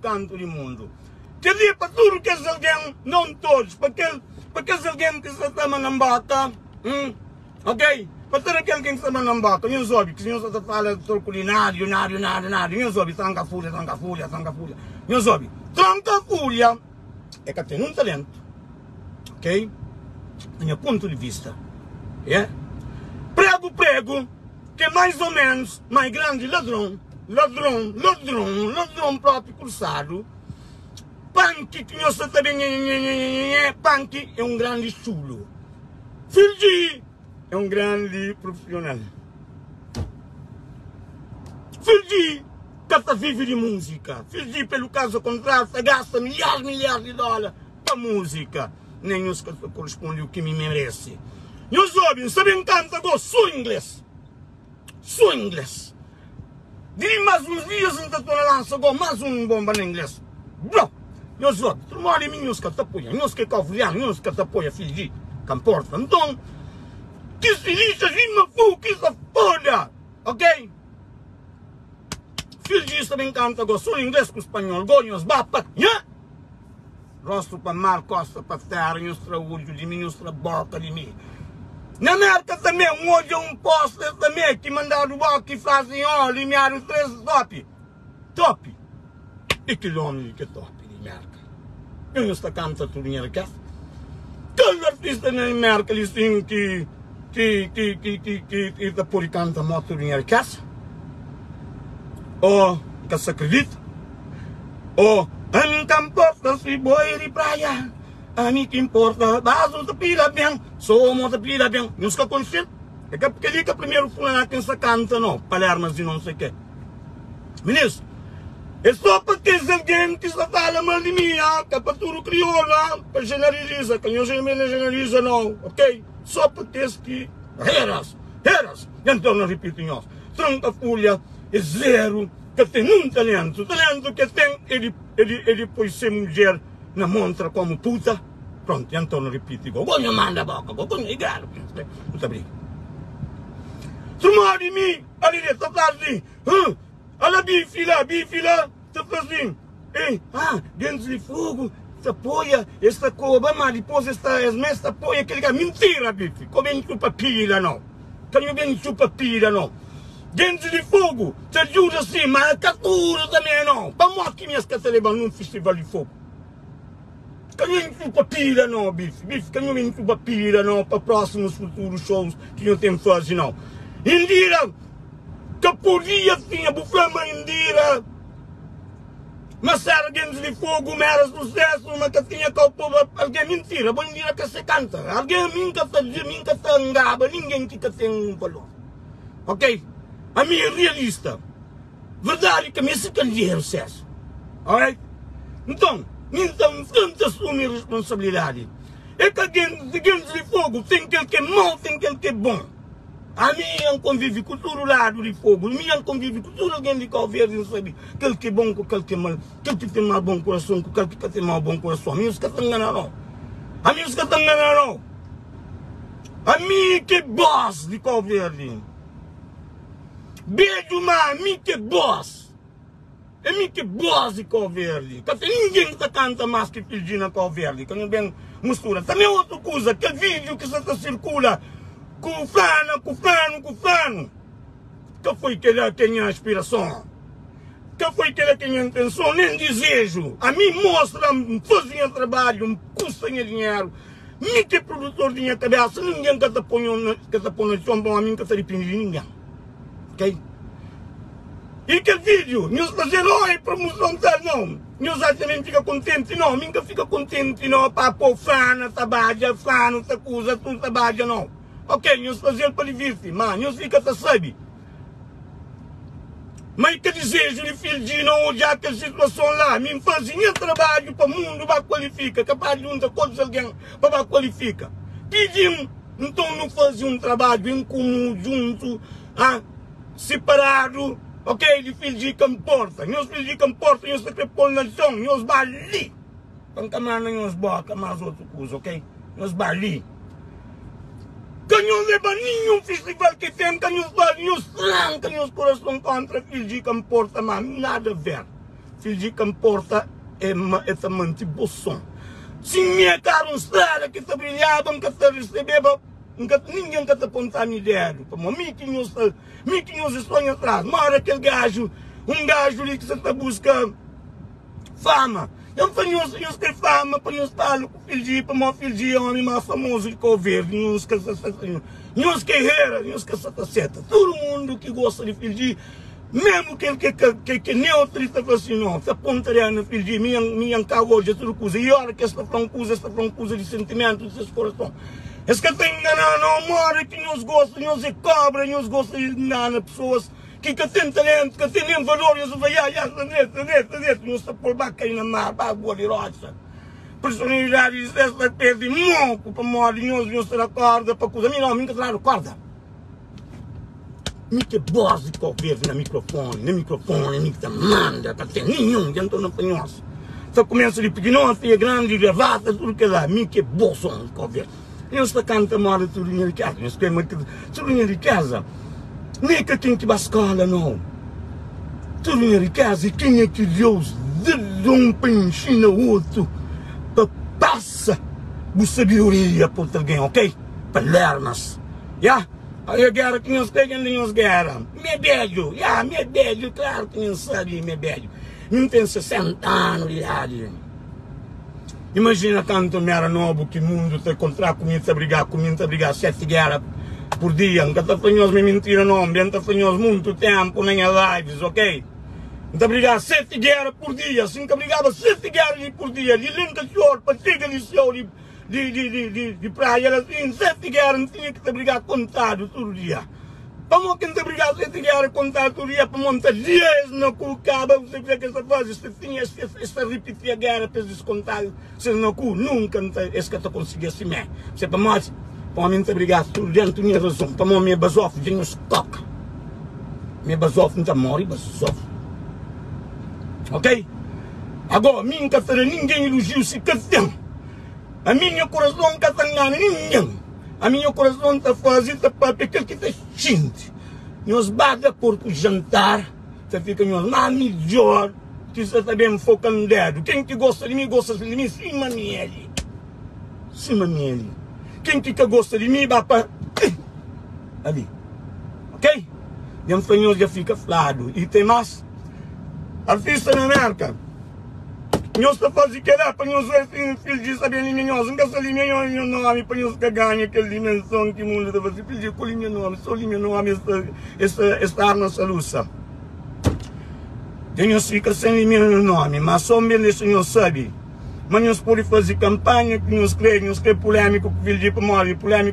kantu di mundu. Kel-li é pa tudu kes algen, non todos, pa kel, pa kes algen ki sta ta mananboka, hum, ok? Pa tudu kel algen ki sta mananboka, nhos obi, ki nhos sta ta fala troku di nada, nada, nada, nada, nhos obi, tranka fulha, tranka fulha, tranka fulha, nhos obi, tranka fulha é ka ten un talentu, ok? Na nha pontu di vista, yeah? Pregu, pregu. Ke mais ou menos mai grandi ladron, ladron, ladron, ladron propi kursadu. Panki ki nhos sa ta ben nhenhenhenhenhenhe, panki é un grandi xulu. Fidji é un grandi profissional. Fidji ka ta vive di múzika. Fidji pelu kazu kontráriu ta gasta milhares, milhares di dólar pa múzika. Nen nhos ka ta korresponde u ki mi merese. Nhos obi, N sta ben kanta go so ingles. So ingles. Di li mas uns dias N ta torna lansa go mas un bomba na ingles. Bro! Nhos obi, tur modi mi nhos ka ta apoia. Nhos ki é kauverianu, nhos ka ta apoia fidju di ka nporta. Nton, ki si lixa rima fu ki sa foda! Ok? Fidju di sta ben kanta go so ingles ku spanhol. Go nhos ba pa nha! Rostu pa mar, kosta pa tera, nhos tra odju di mi, nhos tra boka di mi. Na Merka tanbe, N odja un poster tanbe ki mandadu boka i fla sin, Ó, limiadu 3 topi, topi. I kel omi li ki é topi di Merka. Nhos nhos ta kanta tudu nha rikesa. Kel artista na Merka li sin ki ki ki ki ki ki ki ta pode kanta mo tudu nha rikesa. Ó, N ka sa kridita. Oh, ami ka nporta si bo é di praia Ami ki nporta, bazu ta pila ben So mo ta pila ben Nhos ka konxe-l? É ka kel-li ka primeru fulana ki N sta kanta no Palermas di non sei ke Minis, é so pa kes algen ki sta fala mal di mi ah Ka pa tudu kriolu ah Pa jenariliza, ka nhos jenariliza no, ok? So pa kes ki Heras, heras Nha nton na ripiti nhos Tranka fulha é zeru Ka ten nun talentu. Talentu ke ten é di é di é di poi se mudjer na montra komu puta. Prontu, nha nton ripiti go. Go nha manda boka go. Go nha igreja. Nu ta briga. Trumodi mi ali li ta fla asin, Hum, ala bifi la, bifi la, ta fla asin, Ei, ah, dentus di fogu ta poia, es ta koba, ma dipos es ta, es mes ta poia kel ka. Mintira bifi, ko ben txupa pila no. Ka nhu ben txupa pila no. Gentis di Fogu ta djuda si, ma ka tudu tanbe no. Pamodi ki mi es ka ta leba-m nun festival di Fogu? Ka nhu ben txupa pila no, Bifi. Bifi, ka nhu ben txupa pila no pa prósimus futurus shows ki nhu ten faze no. Indira ka podia tinha, bu fla ma Indira. Ma sera gentis di fogu ma era susesu ma ka tinha kau pa algen mintira bo indira ka se kanta algen mi nka ta mi nka ta ngaba ningen ki ka ten un valor ok ami é realista verdadi ka meste kanderu sesu alright nton mi nta nta asumi responsabilidadi é ka gentis di fogu ten kel ki é mau ten kel ki é bon. Ami N konvive ku tudu ladu di fogu, mi N konvive ku tudu algen di Kau Verdi, N sabe kel ki é bon ku kel ki é mal, kel ki ten mau bon kurason ku kel ki ka ten mau bon kurason. Ami nhos ka ta ngana nau, ami nhos ka ta ngana nau. Ami ki é bós di Kau Verdi, bedju má ami ki é bós. É mi ki boss di Kau Verdi. Ka ten ningen ki ta kanta mas ki Fiji na Kau Verdi. Ka nu ben mustura. Tanbe otu kuza, kel video ki sa ta sirkula ku flana, ku flanu, ku flanu, ka foi kela ki é nha aspirason. Ka foi kela ki é nha intenson, nen dizeju. Ami N mostra, N faze nha trabadju, N kusta nha dinheru. Mi ki é produtor di nha kabesa, ningen ka ta pô na txon pamodi ami N ka ta dipende di ningen. Ok? E kel video nhos fazel oh é promoção tal não nhos acha ma N fika contente não mi N ka fika contente não pa po flana ta badja flano ta kuza tudo ta badja não ok nhos fazel pa divirti ma nhos fika ta sabi ma e ka dizeju di fildji não odja kel situason la mi N fazi nha trabadju pa mundu ba kualifika kapaz di junta ku otus algen pa ba kualifika pidi-m nton nu fazi un trabadju en kumu djuntu ah. Siparadu ok di fidju ka nporta nhos fidju ka nporta nhos ta kre pol na txon nhos ba li pa nka manda nhos boka mas otu kuza ok nhos ba li ka nhos leba ninhun festival ki tem ka nhos ba nhos tranka nhos kurason kontra fidju ka nporta ma nada ver. Fidji ka nporta é ma e ta manti bo son. Si mi é kara un strela ki ta brilhaba, N ka ta resebeba, N ka, ningen ka ta ponta mi dedu, pamó mi ki nhos ta, mi ki nhos sta nha tras. Mora kel gaju, un gaju li ki sa ta buska fama. Nha fla nhos, nhos kre fama pa nhos fala ku Fidji, pamó Fidji é omi más famozu di Kau Verdi. Nhos ka sa sa, nhos ke hera, nhos ka sa ta seta. Tudu mundu ki gosta di Fidji. Memu kel ke ka ke neutru i ta fla si no, ta ponta dedu na fidju di mi, mi N ka odja tudu kuza. I ora ki es ta fla un kuza, es ta fla un kuza di sentimentu di ses korason. Es ka ta ingana no, modi ki nhos gosta, nhos é kobra, nhos gosta di ingana pesoas ki ka ten talentu, ka ten nen valor, nhos ta fla ya, ya, sta dretu, sta dretu, sta dretu, nhos ta pol ba kai na mar, ba bua di roxa. Personalidadi di ses ta perde moku pamodi nhos, nhos ta da korda pa kuza. Mi no, mi N ka ta dadu korda. Mi ki é bós di Kau Verdi na mikrofoni, na mikrofoni mi ki ta manda, ka ten ninhun dja nton na fla nhos. Ta kumesa di pikinoti e grandi, gravata, tudu kel la, mi ki é bóson di Kau Verdi. Nhos ta kanta moda tudu nha rikeza, nhos krê ma tudu nha rikeza mi ka ten ki ba skola nau. Tudu nha rikeza é kenha ki Deus da don pa inxina otu, pa pasa bu sabedoria pa otu algen, ok? Palermas. Ya, ai a gera ki nhos pega N nhos gera. Mi é bedju, ya, mi é bedju, klaru ki mi N sabi mi é bedju. Mi N ten 60 anu di idadi. Imajina kantu mi era nobu ki mundu ta kontra ku mi, ta briga ku mi, N ta briga 7 gera pur dia. N ka ta fla nhos ma é mintira no, N ben ta fla nhos muntu tenpu na nha lives, ok? N ta briga 7 gera pur dia, si N ka brigaba 7 gera di pur dia, di li N ka txora pa txiga li seu di. Di di di di di praia la sin seti gera N tinha ki ta brigá kontadu tudu dia Pamó ki N ta brigá seti gera kontadu tudu dia Pamó N ta lia es na ku kaba N kuzê ki es ta faze Es ta tinha es es ta ripitia gera pa es diskontadu ses na ku Nunka N ta es ka ta konsigi simé Se pamodi Pamó mi N ta brigá tudu dentu nha razon Pamó mi é bazofu dja nhos toka Mi é bazofu N ta móre bazofu Ok Agó mi N ka ta da ningen ilujiu si ka ten Ami nha kurason ka ta ngana ningen Ami nha kurason ta faze ta papia kel ki ta xinti Nhos ba da korpu jantar ta fika nhos má midjor ki sa ta ben foka-m dedu Ken ki gosta di mi gosta di mi sima mi é li Sima mi é li Ken ki ka gosta di mi ba pa ali Ok Dja N fla nhos dja fika fladu I ten más Artista na Merka. Nhos ta faze kel-la pa nhos obi si un fidju sabe limia nhos. N ka sta limia nhos nha nomi pa nhos ka ganha kel dimenson ki mundu ta faze. Fidju ku limia nomi, so limia nomi es ta es ta arma salusa. Dja nhos fika sen limia nha nomi, ma so N ben dexa nhos sabe ma nhos pode faze kanpanha ki nhos kre. Nhos kre pulémiku ku fidju pamodi pulémiku.